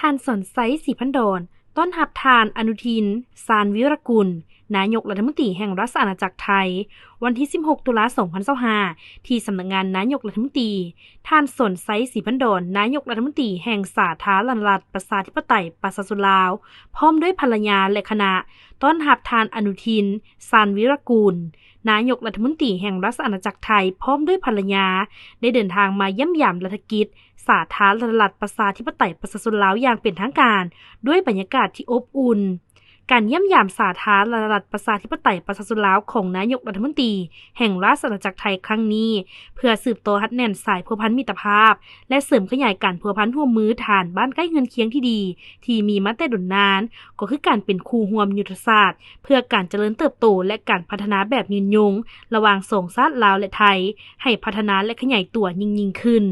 ທ່ານ ສອນໄຊ ສີພັນດອນ ຕ້ອນຮັບທ່ານ ອະນຸທິນ ຊານວິຣະກຸນ ນາຍົກລັດຖະມົນຕີແຫ່ງລາຊະອານາຈັກໄທ ວັນທີສິບຫົກ ຕຸລາ ສອງພັນຊາວຫ້າ ທີ່ສຳນັກງານນາຍົກລັດຖະມົນຕີ. ທ່ານ ສອນໄຊ ສີພັນດອນ ນາຍົກລັດຖະມົນຕີແຫ່ງສາທາລະນະລັດ ປະຊາທິປະໄຕ ປະຊາຊົນລາວ ພ້ອມດ້ວຍພັນລະຍາ ແລະ ຄະນະ ຕ້ອນຮັບທ່ານ ອະນຸທິນ ຊານວິຣະກຸນ ນາຍົກລັດຖະມົນຕີແຫ່ງລາຊະອານາຈັກໄທ ພ້ອມດ້ວຍພັນລະຍາ ໄດ້ເດີນທາງມາຢ້ຽມຢາມລັດຖະກິດ ສາທາລະນະລັດ ປະຊາທິປະໄຕ ປະຊາຊົນລາວຢ່າງເປັນທາງການ ດ້ວຍບັນຍາກາດທີ່ອົບອຸ່ນ. ການຢ້ຽມຢາມສາທາລະນະລັດ ປະຊາທິປະໄຕ ປະຊາຊົນລາວຂອງນາຍົກລັດຖະມົນຕີແຫ່ງລາຊະອານາຈັກໄທຄັ້ງນີ້ ເພື່ອສືບຕໍ່ຮັດແໜ້ນສາຍພົວພັນມິດຕະພາບ ແລະ ເສີມຂະຫຍາຍການພົວພັນຮ່ວມມືຖານບ້ານໃກ້ເຮືອນຄຽງທີ່ດີ ທີ່ມີມາແຕ່ດົນນານ ກໍຄືການເປັນຄູ່ຮ່ວມຍຸດທະສາດ ເພື່ອການຈະເລີນເຕີບໂຕ ແລະ ການພັດທະນາແບບຍືນຍົງ ລະຫວ່າງສອງຊາດລາວ ແລະ ໄທ ໃຫ້ພັດທະນາ ແລະ ຂະຫຍາຍຕົວຍິ່ງໆຂຶ້ນ.